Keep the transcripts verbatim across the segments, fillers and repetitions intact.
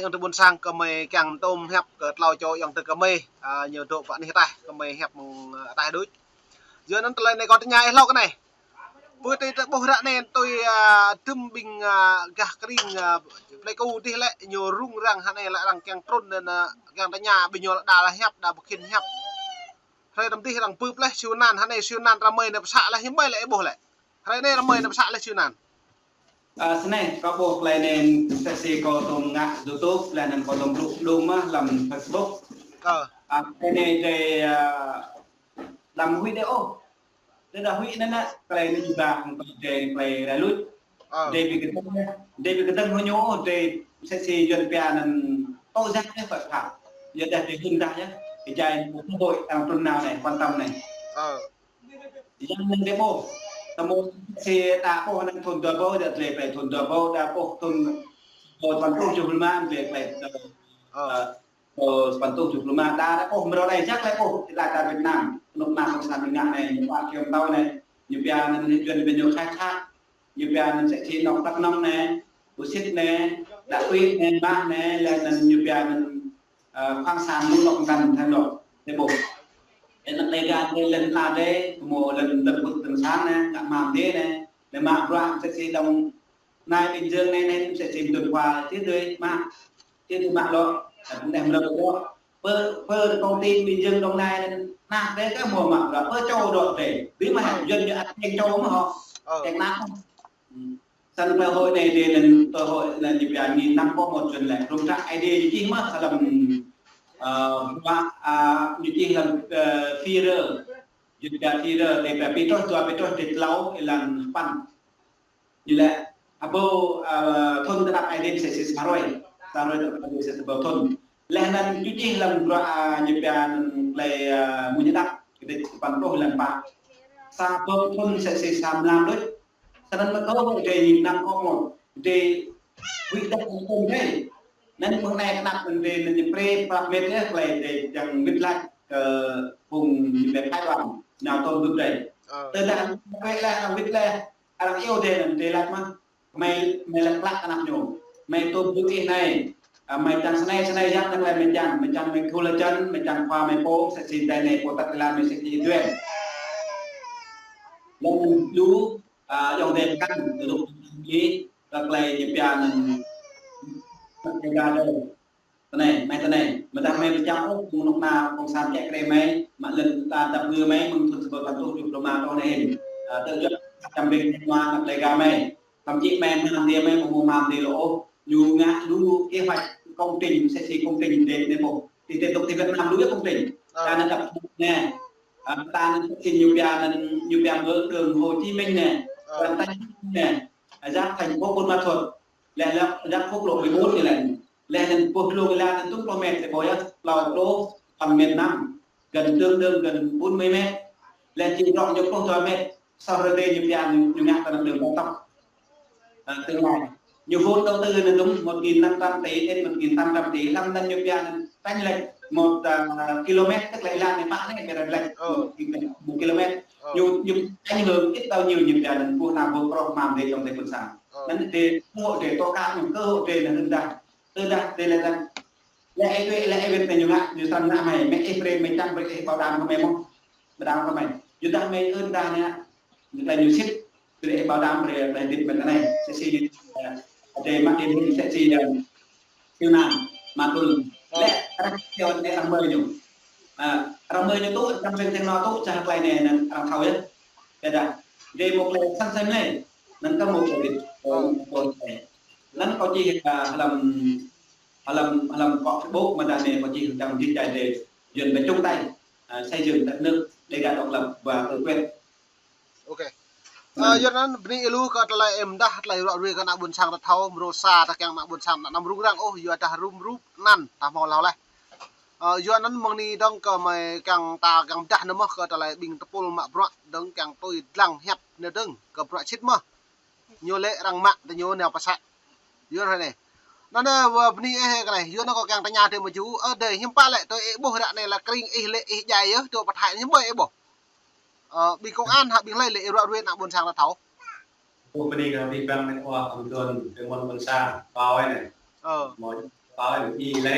Ayŏng adơi ƀôn sang, kơmơi kiăng tơm hiăp kơ tlâo čô ayŏng adơi kơmơi, a, ñu dŏ pơ anih ataih, kơmơi hiăp mơ̆ng, a, ataih đôč. Yua anŭn tơlơi anai kâo tơña ih hlâo kơ anai. Pơ tơlơi ta ƀuh ră anai tui, a, tơm ƀing, a, gah kring, a, Pleiku dih lĕ ñu rŭng răng hă anai lĕ arăng kiăng trŭn anŭn, a, kiăng tơña ƀing ñu lĕ đa lĕ hiăp, đa ƀu khĭn hiăp. Hrơi tơm dih arăng bưp laih siu nan hă anai siu nan rơmơi anai pơsă laih hiư̆m ƀai lĕ ih ƀuh lĕ. Hrơi anai rơmơi anai pơsă laih siu nan. A, snei, kâo ƀuh tơlơi anai msĕ si kâo tŭm ngă YouTube, laih anŭn kâo tŭm blŭ đung mơ̆ lăm Facebook. Ơ. A, tơlơi anai drei, a, lăm huĭ đơi ôh. Tơdah huĭ anŭn, tơlơi anai jubah hăng tơlơi drei, tơlơi rai luč. Ơ. Drei ƀu kơdơ̆ng, drei ƀu kơdơ̆ng hơñu, drei msĕ si Yuan pia anŭn tơjăk yơh, pơpha. Yua dah drei hưn dah yơh, kơjai mơ̆ng cơ hội arăng trŭn nao anai, quan tâm anai. Ơ. Yang anŭn drei ƀuh. Tơmơ̆ si đa ƀuh anŭn thŭn dua rơbâo, đa drei plei thŭn dua rơbâo, đa ƀuh thŭn, ơ, thŭn tơjuh pluh lima, drei plei, ơ, ơ, thŭn tơjuh pluh lima, đa, đa ƀuh mrâo anai jăk lĕ ƀuh, ti lăn čar Việt Nam, kơnuk kơna cộng sản ñu ngă anai, ñu pă kiăng tơ̆ anai, ñu pia anŭn Yuan pia ñu khai thác, ñu pia anŭn msĕ si nŏk tăk nŏng anai, bô sĭt anai, đa quỹ anai, mah anai, laih anŭn ñu pia anŭn, ơ, khoáng sản lu lŏk tăn than lŏk, drei ƀuh. Anŭn anai gah anai lŏn ala drei, kơmơi lŏn tơ̆ng bưk tơ̆ng sang anai, ngă mă mdê anai, lĕ mă bruă msĕ si Đồng Nai Bình Dương anai anai msĕ si Tuần Hòa, tiết tui mă, tiết tui mă lŏk, anai mrâo lŏk. Pơ, pơ công ty Bình Dương Đồng Nai anai, ană drei kơ mơ̆ mă bruă, pơ čô dŏ drei. Ƀu mă hă, Yuan ñu ăt kiăng čô mơ̆ hŏ. Ơ. Kiăng ană. Hm. Snăn tơ hội anai drei anŭn, tơ hội anŭn ñu pia nghìn năm có một Yuan lĕ. Rŭng răng Aê Diê ñu čih mơ̆ lăm, ơ, ƀuh, a, ñu čih lăm, ơ, Führer. Ñu pia Führer, drei pia Pêtrôs, dua Pêtrôs, drei tlâo, êlan sapăn. Ñu lĕ, a, ƀuh, ơ, thŭn tơnap Aê Diê msĕ si sa hrơi. Sa hrơi tơnap Aê Diê msĕ si ƀuh thŭn. Laih anŭn ñu čih lăm bruă, a, ñu pia anŭn tơlơi, ơ, Mơnuih Hơđăp, kơđĕč sapăn pluh êlan pă. Sa ƀuh thŭn msĕ si sa mlam đôč. Snăn mơ̆ kơ drei nghìn năm có một, drei huĭ đăp hăng phung drei. Anŭn mơ̆ng anai kơnăp anŭn drei anŭn ñu prê prăp mĕt yơh, tơlơi drei čang wĭt lač kơ phung ñu pia phái đoàn nao tôm gưp drei. Ơ. Tơdah arăng wĭt laih, arăng wĭt laih, arăng iâu drei anŭn drei lač mơ̆. Mơi, mơi lač klă kơnăp ñu. Mơi tôm gưp ih anai. A, mơi čang snei, snei yơh anŭn tơlơi mơi čang, mơi čang mơi khul lŏn, mơi čang khua mơi pô, msĕ si tơlơi anai pô tăt tơlơi mơi msĕ si Yuan. Lŏn lu, a, ayŏng adơi kăn, tơlŭk čih, tơlơi ñu pia anŭn, tơlơi gah dơi. Tơnai, mơi tơnai, mơ̆ dah mơi pơčah ôh, kơnuk kơna cộng sản kiăng krê mơi, mă lŏn ta dăp ngư mơi, mơ̆ng thŭn sa ƀuh tơjuh pluh lima tơl anai hĭn. A, tơl juăt čăm ƀing kơnuk kơna ană plei gah mơi. Thậm chí mơi mă mdê mơi, mơ̆ mă mdê lŏ ôh. Ñu ngă lu kế hoạch công trình, msĕ si công trình drei anai ƀuh. Ti tê tŭk ti Việt Nam lu yơh công trình. Ơ. Ta anŭn dăp anai. A, ta anŭn msĕ si ñu pia anŭn, ñu pia mơ̆ đường Hồ Chí Minh anai. Ơ. Đường Hồ Chí Minh anai. A, giáp thành phố Buôn Ma Thuột. Lĕ, lĕ, giáp quốc lộ mười bốn anai lĕ. Laih anŭn pô tlung êlan anŭn tŭm pluh mĕt, tơƀuh yơh, tlâo pluh, phần miền Nam, gần tương đương gần bốn mươi mét. Laih či rŏng ñu pluh dua mĕt, sa hrơi drei ñu pia ñu, ñu ngă tơnap đường cao tốc. À, tương lai. Ñu vốn đầu tư anŭn tŭm một nghìn năm trăm tỷ đến một nghìn tám trăm tỷ, lăm anŭn ñu pia anŭn tranh lệch một, à, kilômet, tức là êlan anai pă anai, pia tranh lệch một ki-, một kilômet. Ñu, ñu ảnh hưởng ít bao nhiêu ñu pia anŭn, pô nao vô krŏng mă mdê trong tay ƀôn sang. Anŭn drei, cơ hội drei tŏ kơ ñu, cơ hội drei anŭn hưn dah. Tơdah drei laĭ rằng, lĕ ih tui, lĕ ih wĭt anai ñu ngă, ñu srăng ngă mơi, mơi ih brơi, mơi čang brơi ih bảo đảm kơ mơi mơ̆n. Bảo đảm kơ mơi. Yua dah mơi ưn dah anai, ñu laĭ ñu sĭt, brơi ih bảo đảm brơi, brơi hơdip mơi tơ anai. Msĕ si, ơ, drei mă điển hình msĕ si, ơ, Siu Nan, Mă Tul. Lĕ, arăng kiăng anai arăng mơi ñu. Ơ, arăng mơi ñu tŭ, arăng ƀing tơng nao tŭ, čang tơlơi anai anŭn arăng thâo yơh. Tơdah, drei mơ̆ tơlơi săn săn anai, anŭn kơ mơ̆ tơlơi hơdip, ơ, tơlơi. Anŭn kâo čih, ơ, hlăm, hlăm, hlăm kơ Facebook mơ̆ dah anai kâo čih čang jih jai drei, Yuan phải chung tay, ơ, xây dựng đất nước Đêga độc lập và tự quyết. Ok. Ơ, Yuan anŭn bơni ih lu kơ tơlơi ih mơdah, tơlơi ruă ruai kơ ană ƀôn sang ta thâo, mrô sa ta kiăng ană ƀôn sang ta anăm rŭng răng ôh, yua dah rŭm rup anŭn ta hmâo hlâo laih. Ơ, Yuan anŭn mơ̆ng anai dơ̆ng kơ mơi kiăng ta kiăng mơdah anŭn mơ̆ kơ tơlơi ƀing tơpul mă bruă dơ̆ng kiăng tui dlăng hiăp anai dơ̆ng kơ bruă sĭt mơ̆. Ñu lĕ arăng mă tơ ñu nao pơsă. Yuan hrơi anai. Anŭn, ơ, bơni ih kơ anai. Yuan anŭn kâo kiăng tơña tơ mơ̆ ju. Ơ, dơi hiư̆m pă lĕ tơ ih ƀuh ră anai lĕ kring ih lĕ ih djai yơh, tơ pơthai hiư̆m ƀơi ih ƀuh. Ơ, ƀing công an hă ƀing hlơi lĕ ih ruă ruai ană ƀôn sang ta thâo. Ƀuh bơni kơ ƀing bang anai ƀuh ƀôn sang, ƀôn sang, pao anai. Ơ. Mơ̆ Ơi, ih lĕ,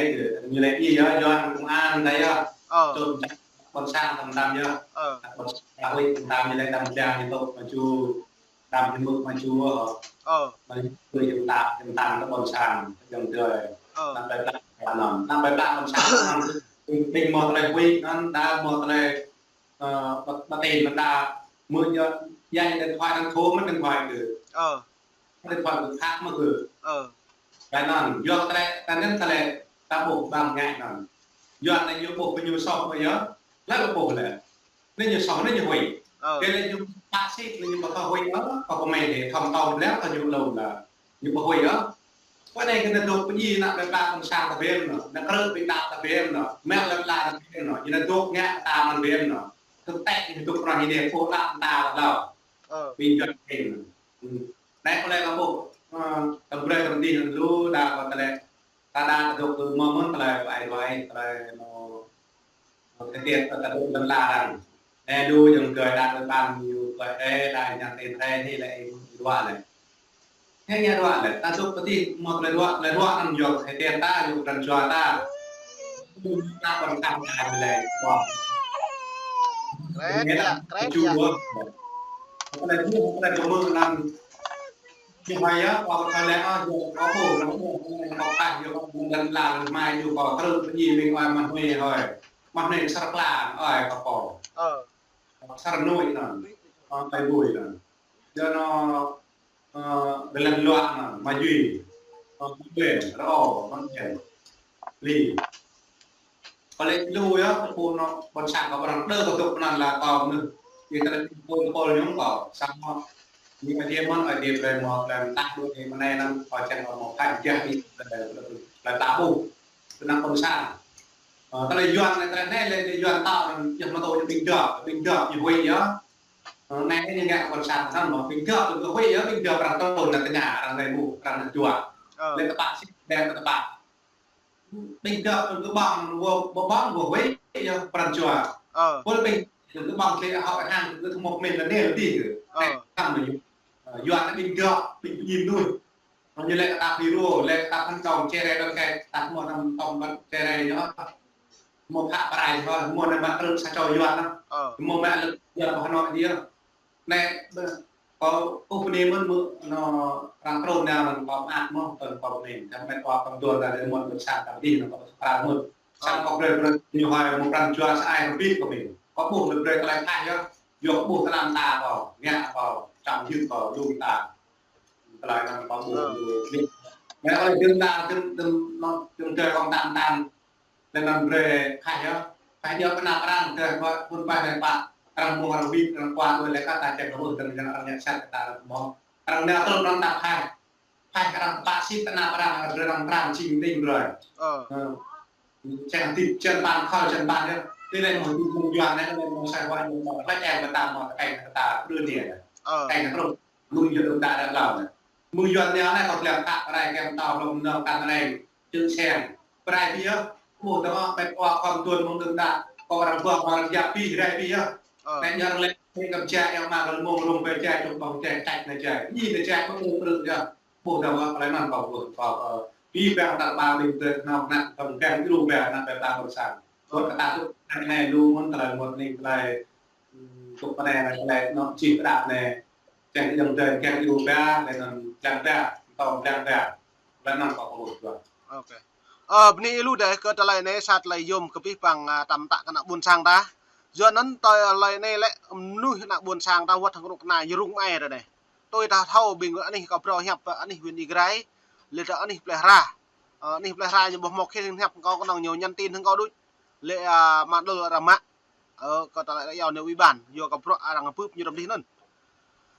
ñu lĕ ih yơh, Yuan công an ta yơh. Ơ. Trôm čăp ƀôn sang tăm tăm yơh. Ơ. Ƀôn sang ta huĭ tăm tăm ñu lĕ đăm jang ñu tŭk mă ču, đăm ñu mŭk mă ču. Ơ. Mă ču jơ̆ng ta, jơ̆ng ta kơ ƀôn sang, jơ̆ng tơdơi. Ơ. Anăm ƀai pla anŭn. Anăm ƀai pla ƀôn sang anŭn. Ƀing, ƀing hmâo tơlơi huĭ anŭn, đa hmâo tơlơi, ơ, ƀă, ƀă tin mơ̆n ta, mơ̆ yơh, yơh điện thoại anŭn thô mơ̆n điện thoại kơ. Ơ. Điện thoại kơ khăp mơ̆ kơ. Ơ. Kơ anŭn, yua kơ tơlơi, kơ anŭn tơlơi, ta ƀuh ƀăng ngă anŭn. Yua anŭn ñu ƀuh kơ ñu soh mơ̆ yơh, laih ƀuh lĕ. Anai ñu soh, anai ñu huĭ. Ơ. Kơ lĕ ñu pă sĭt, anai ñu ƀu thâo huĭ ôh, kơ kơmơi lĕ, thâo tơm lĕ, kơ ñu lŏm lă. Ñu ƀu huĭ ôh. Kơ anai kơ ană dŏ pơdjai ană plei pla ƀôn sang ta biă mơ̆n, ană krư̆ ƀing đaŏ ta biă mơ̆n, mĕt lŏn tla ta biă mơ̆n, ñu ană dŏ ngă ta mơ̆n biă mơ̆n. Thực tế ñu dŏ pơnah ñu anai, pô đaŏ ta lăp lăp. Ơ. Ƀing Yuan biă mơ̆n. Hm. Anai kơ lĕ kơ ƀuh, ơ, tơm brơi tơm dih lu đa kơ tơlơi. Ta đa ta dŏ kơ mơ̆n tơlơi ƀai ruai, tơlơi mơ̆ Kơ tiet kơ ta dŏ lŏn la arăng. Anai lu jơ̆ng gơi đa kơ ƀan ñu kơ ê đa ñăn tin ê ni lĕ ê dua lĕ. Ê ñă dua lĕ. Ta dŏ pơtih mơ̆ tơlơi dua, tơlơi dua anŭn yua kơ tiet ta, yua kơ pran jua ta. Ta ƀôn sang ta lĕ. Wah. Kret ya, kret ya. Tơlơi dua, tơlơi dua mơ̆ anŭn. Ñu hơi yơh, kâo kơ thâo lĕ, ơ, yua kơ pô, lŏm pô, kâo khăp, yua kơ lŏn la, lŏn mai, yua kơ krư̆, pơdjai ƀing ơi mă hnui hơi. Mă hnui sar kla, ơi, kơ pô. Ơ. Sar hnui anŭn. Ơ, ơi ƀui anŭn. Yua anŭn, ơ, ƀơi lŏn luă anŭn, mă djuai. Ơ, mă djuai, rơô, mă djuai. Li. Kơ lĕ lu yơh, kơ pô anŭn, ƀôn sang kơ ƀôn sang đơ kơ dŏ pơnăn la kơ mơnuih. Yua kơ tơlơi pô, pô ñu kơ, samơ̆. Ñu Ơi Adai mơ̆n, Ơi Adai brơi mơ̆, brơi mơ̆ tah đuaĭ anai anŭn, kơ čang kơ mơ̆ phai jah đi, brơi, brơi, brơi ta ƀuh. Pơnăn ƀôn sang. Ơ, tơlơi Yuan anai, tơlơi anai lĕ, lĕ Yuan ta anŭn, yơh mă tơlơi ƀing dŏ, ƀing dŏ, ñu huĭ yơh. Ơ, anai ñu ngă ƀôn sang anŭn mơ̆, ƀing dŏ, ƀing dŏ huĭ yơh, ƀing dŏ arăng trŭn anai tơña, arăng anai ƀuh, arăng anai juă. Ơ. Lĕ tơpă sĭt, lĕ tơpă. Ƀing dŏ kơ ƀơ̆ng, wơ̆t, ƀơ̆ng, wơ̆t huĭ, yơh, pran jua. Ơ. Pô ƀing dŏ kơ ƀơ̆ng, tơlơi hŏk hăng, kơ tơmŏk mĭn lĕ nel dih kơ. Ơ. Hăng mơ̆ yua. Ơ, yua anai ƀing dŏ, ƀing pơdjai mơnuih. Ñu lĕ kơ ta pơdjai rô, lĕ kơ ta phăn tong čere đơ̆ng kĕ, ta hmâo tong, tong ƀăn čere ñu. Hmâo phă pơrai ñu, hmâo anai mă krư̆ sa čô Yuan anŭn. Ơ. Hmâo mă lĕ Yuan ƀu hơnŏ dih. Anai, ƀơ, kâo, ơ, bơni mơ̆n mơ̆, anŭn, arăng trŭn anai, anŭn kâo mơak mơ̆n, tơl kâo mĭn, tơl mĕt wa kâo dŏ anai, lĕ mơ̆n ƀôn sang ta dih, anŭn kâo pơpral mơ̆n. Samơ̆ kâo brơi, brơi, ñu hơi, mơ̆ pran jua sa ai rơbit kâo mĭn. Kâo ƀuh lĕ brơi tơlơi pha yơh, yua kâo ƀuh tơlơi ta kâo, ngă kâo, čăm jưt kâo, lu ta. Tơlơi anŭn kâo ƀuh, lu, anai kâo lĕ dơ̆ng đa, dơ̆ng, dơ̆ng, anŭn, dơ̆ng tơlơi kâo tam tam. Lĕ anŭn brơi pha yơh. Pha yơh kơ ană arăng, tơlơi kâo, pun pha lĕ pă. Arăng mơ̆ng arăng wĭt, arăng kuă, đuaĭ lĕ kơ ta čem kơ ƀuh, tơlơi arăng ngă sat kơ ta arăng mơ̆. Arăng nao trŭn anŭn ta pha. Pha arăng pă sĭt kơ ană arăng, arăng brơi arăng pran jing đing brơi. Ơ. Ơ. Čang tĭp, čang ƀan, khŏl čang ƀan yơh. Tui lĕ mơ̆ tui mơ̆ng Yuan anai, lĕ mơ̆ sai wa Yuan mơ̆. Lĕ čang kơ ta mơ̆, kơ ta brơi anai. Ơ. Kơ ta brơi. Mơ̆ng Yuan đơ̆ng đa đa lăo anai. Mơ̆ng Yuan anai anai kâo tơlơi pă pơrai kơ mơtâo hlŏm nao kăn reng, čư̆ seng. Pơrai pih yơh. Ƀuh tơ̆ng ôh, mĕt wa khŏm tuôn mơ̆ng đơ̆ng đa. Kâo arăng ƀơ̆ng, arăng yap pih, rai pih yơh. Ơ. Mĕt yơh arăng lĕ, mĕt kăm ča, yang mă kơ mơ̆ng rŏng pơ ča, čŏk ƀơ̆ng ča, čăt anai ča. Ih anai ča, ƀơ̆ng ƀơ̆ng yơh. Ƀuh tơ̆ng ôh, tơlơi anŭn kâo ƀuh, kâo, ơ, pih ƀơ̆ng ta ƀa ƀing tơ̆ nao nă, ƀơ̆ng ƀơ̆ng lu ƀơ̆ng ană ƀơ̆ng ta ƀơ̆ng sang. Ơ. Ƀuh kơ ta tŭ, anai anai lu mơ̆n tơlơi mơ̆n anai tơlơi, ưm, tŭ pơ anai anai tơlơi anŭn čih pơđăp anai. Čang kơ dơ̆ng dơ̆ng, čang kơ dơ̆ng ba, lĕ anŭn čang ba, tơm čang ba. Lĕ anŭn kâo pơƀut juă. Ôkê. Ơ, bơni lu dêh kơ tơlơi anai sa tơlơi yôm kơ pih păng, a, tam tă kơ ană ƀôn sang ta. Yua anŭn tơlơi anai lĕ mơnuih ană ƀôn sang ta wơ̆t hăng rŭng kơna ñu rŭng mơai ră anai. Tui ta thâo ƀing anih kâo phrâo hiăp, anih huyện Ia Grai, lĕ ta anih Plei Hra. Ơ, anih Plei Hra ñu ƀuh mơ̆ khĭn hiăp kâo kơnơ̆ng ñu nhắn tin hăng kâo đôč. Lĕ, a, mă đôl arăng mă. Ơ, kơ tơlơi yua anai ủy ban, yua kơ bruă arăng bưp ñu răm dih anŭn.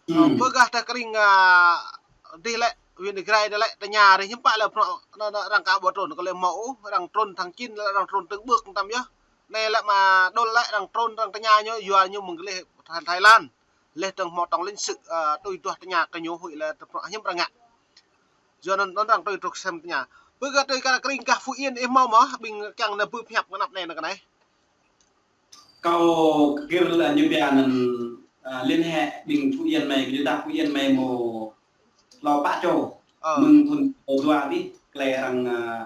Ơ, pơgah ta kơring, a, dih lĕ, huyện Ia Grai dih lĕ, tơña rih hiư̆m pă lĕ bruă, anŭn, anŭn arăng ka ƀu trŭn, kơ lĕ mơ̆ ôh, arăng trŭn thăng Chin, lĕ arăng trŭn tơ̆ng ƀơ̆k tam yơh. Anai lĕ mă đôl lĕ arăng trŭn, arăng tơña ñu, yua ñu mơ̆ng lĕ Thái Lan. Lĕ tơ̆ng hmâo tŏng lĕ sĭ, a, tui duah tơña kơ ñu huĭ lĕ tơpă hiư̆m arăng ngă. Yua anŭn, anŭn arăng tui truh sem tơña. Pơgah tui kơ kơring gah Phú Yên ih hmâo mơ̆, ƀing kiăng nao bưp hiăp kơ anăp anai nao kơ anai. Kâo kir lĕ ñu pia anŭn, a, liên hệ ƀing Phú Yên mơi, kơ ñu dah Phú Yên mơi mơ̆ hlâo pă čô. Ơ. Mơ̆ng thŭn dua rơbih, tơlơi arăng, a,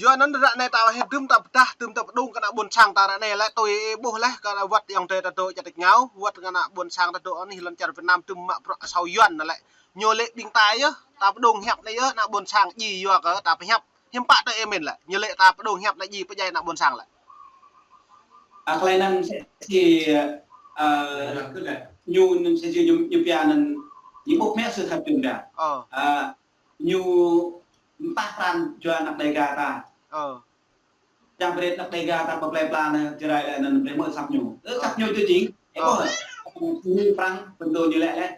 Yua anŭn ră anai ta hĭ dŭm ta pơdah, dŭm ta pơdŏng kơ ană ƀôn sang ta ră anai lĕ tui ih ƀuh laih kơ ană wơ̆t ayŏng adơi ta dŏ čar tač rơngiao, wơ̆t kơ ană ƀôn sang ta dŏ anih lŏn čar Việt Nam dŭm mă bruă asâo Yuan anŭn lĕ. Ñu lĕ ƀing ta yơh, ta pơdŏng hiăp anai yơh, ană ƀôn sang djai yua kơ ta pơhiăp. Hiư̆m pă tơ ih mĭn lĕ, ñu lĕ ta pơdŏng hiăp anai djai pơdjai ană ƀôn sang lĕ. A, tơlơi anŭn sĭt, sĭt, a, ñu anŭn sĭt, sĭt ñu, ñu pia anŭn, ñu ƀuh mĕ sự thật ñu pia. Ơ. A, ñu mơtah pran jua ană Đêga ta. Ơ. Čang brơi ană Đêga ta pơplơi pla anai, Jrai lĕ anŭn brơi mơ̆ săp ñu. Ơ, săp ñu tui jing. Ơ. Ơ, ƀuh. Ñu pran, pơtô ñu lĕ lĕ.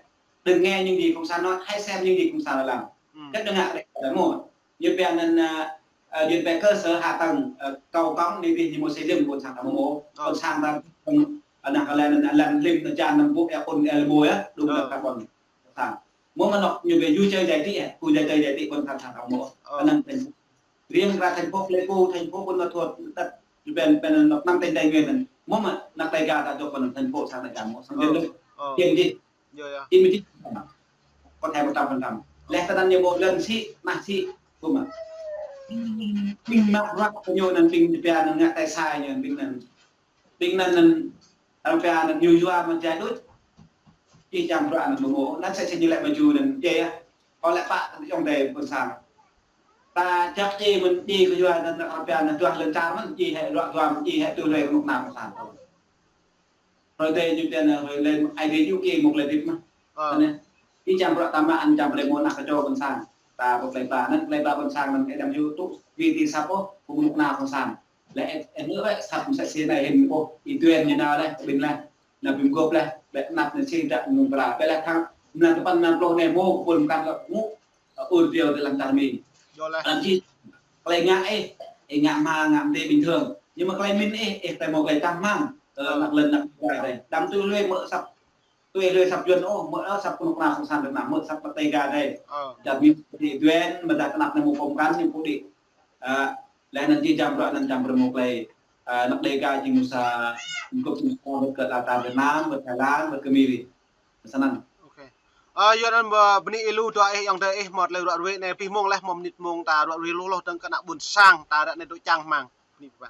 Đừng nghe những gì Cộng sản nói, hãy xem những gì Cộng sản làm. Ừ. Cách đừng ngại đấy, mơ̆. Ñu pia anŭn, a, a, ñu pia cơ sở hạ tầng, a, cầu cống anai dih ñu mơ̆ xây dựng ƀôn sang ta mơ̆ mơ̆. Ơ. Ƀôn sang ta, a, anŭn kơ lĕ anŭn lăn lĭm anŭn jan anŭn ƀuh ê ôn ê lmô yơh, đŭng Ơ. Anŭn carbon. Ƀôn sang. Mơ̆ mơnŏk ñu pia vui chơi giải trí, khu vui chơi giải trí ƀôn sang ta mơ̆ mơ̆. Ơ. Anŭn thành, riêng ra thành phố Pleiku, thành phố Buôn Ma Thuột, tăt, ñu pia, pia anŭn năm tỉnh Tây Nguyên anŭn. Mơ̆ mơ̆ ană Đêga ta dŏ pơ anŭn thành phố sang ta mơ̆. Sang Ơ. Việt Nam. Ơ. Kiên đi. Yơh, yơh. Im đi. Có thể một trăm phần trăm. Lĕ tơ anŭn ñu ƀuh lŏn sĭ, mah sĭ, ƀuh mơ̆. Ƀing mă bruă kơ ñu anŭn ƀing pia anŭn ngă tay sai ñu ƀing anŭn. Ƀing anŭn anŭn, arăng pia anŭn ñu yua mă jai đôč. Ih čang bruă anŭn ƀu mơ̆. Anŭn sĭt sĭt ñu lĕ mă jua anŭn djai yơh. Kơ lĕ pă ayŏng adơi ƀôn sang. Ta čăk djai mơ̆n djai kơ yua anŭn arăng pia anŭn duah lŏn čar mơ̆n djai hĕ ruă duam djai hĕ tui hlue kơnuk kơna ƀôn sang. Hrơi tơ ñu pia anŭn, hrơi lĕ ai dê ñu kê mơ̆ lĕ dip mơ̆. Ơ. Anŭn. Ih čang bruă ta mă anŭn čang brơi mơ̆ ană kơčô ƀôn sang. Ta pơplơi pla anŭn, plơi pla ƀôn sang anŭn ih đăm hiu tŭ, wĭ ti săp ôh, kơ kơnuk kơna ƀôn sang. Lĕ ih, ih ngă wĕ săp mơsĕ si anai hĭn ôh, ih tuen ñu nao lĕ, ƀing lĕ, nao ƀing gŏp lĕ, lĕ anăp anŭn si dak nung pra, ƀĕ lĕ thang, mlan tơpăn mlan pluh anai mơ̆, kơ ƀôn mơkăn lĕ ngŭ, ơ, ur diêu tơ lăm čar Mi. Yơh lĕ. Anŭn či, tơlơi ngă ih, ih ngă mă, ngă mơdê bình thường. Nhưng mà tơlơi mĭn ih, ih tơlơi mơ̆ tơlơi čang mơ̆ng, ơ, Ơ. Anăp lŏn anăp Đêga dih. Đăm tui hlue mơ̆ săp Tui hlue săp Yuan ôh, mơ̆ ơ săp kơnuk kơna Cộng sản Việt Nam, mơ̆ săp pơ Đêga dih. Ơ. Čar Mi ti duen, mơ̆ dah tơnap anai mơ̆ pơm kăn ñu pơđĭ. A, lĕ anŭn či čang bruă anŭn čang brơi mơ̆ tơlơi. A, anăp Đêga či mơ̆ sa, gŏp mơ̆ sa, ƀơi kơ lŏn čar Việt Nam, ƀơi Thái Lan, ƀơi kơ Mi dih. Mơ̆ sa anŭn. Ok. A, yua anŭn ƀơ-, bơni ih lu dua ih ayŏng adơi ih mơ̆ tơlơi ruă ruê anai, pih mông leh mơ̆ mơnit mông ta ruă ruê lu lu dơ̆ng kơ ană ƀôn sang ta ră anai dŏ čang hmang. Bơni pơpă.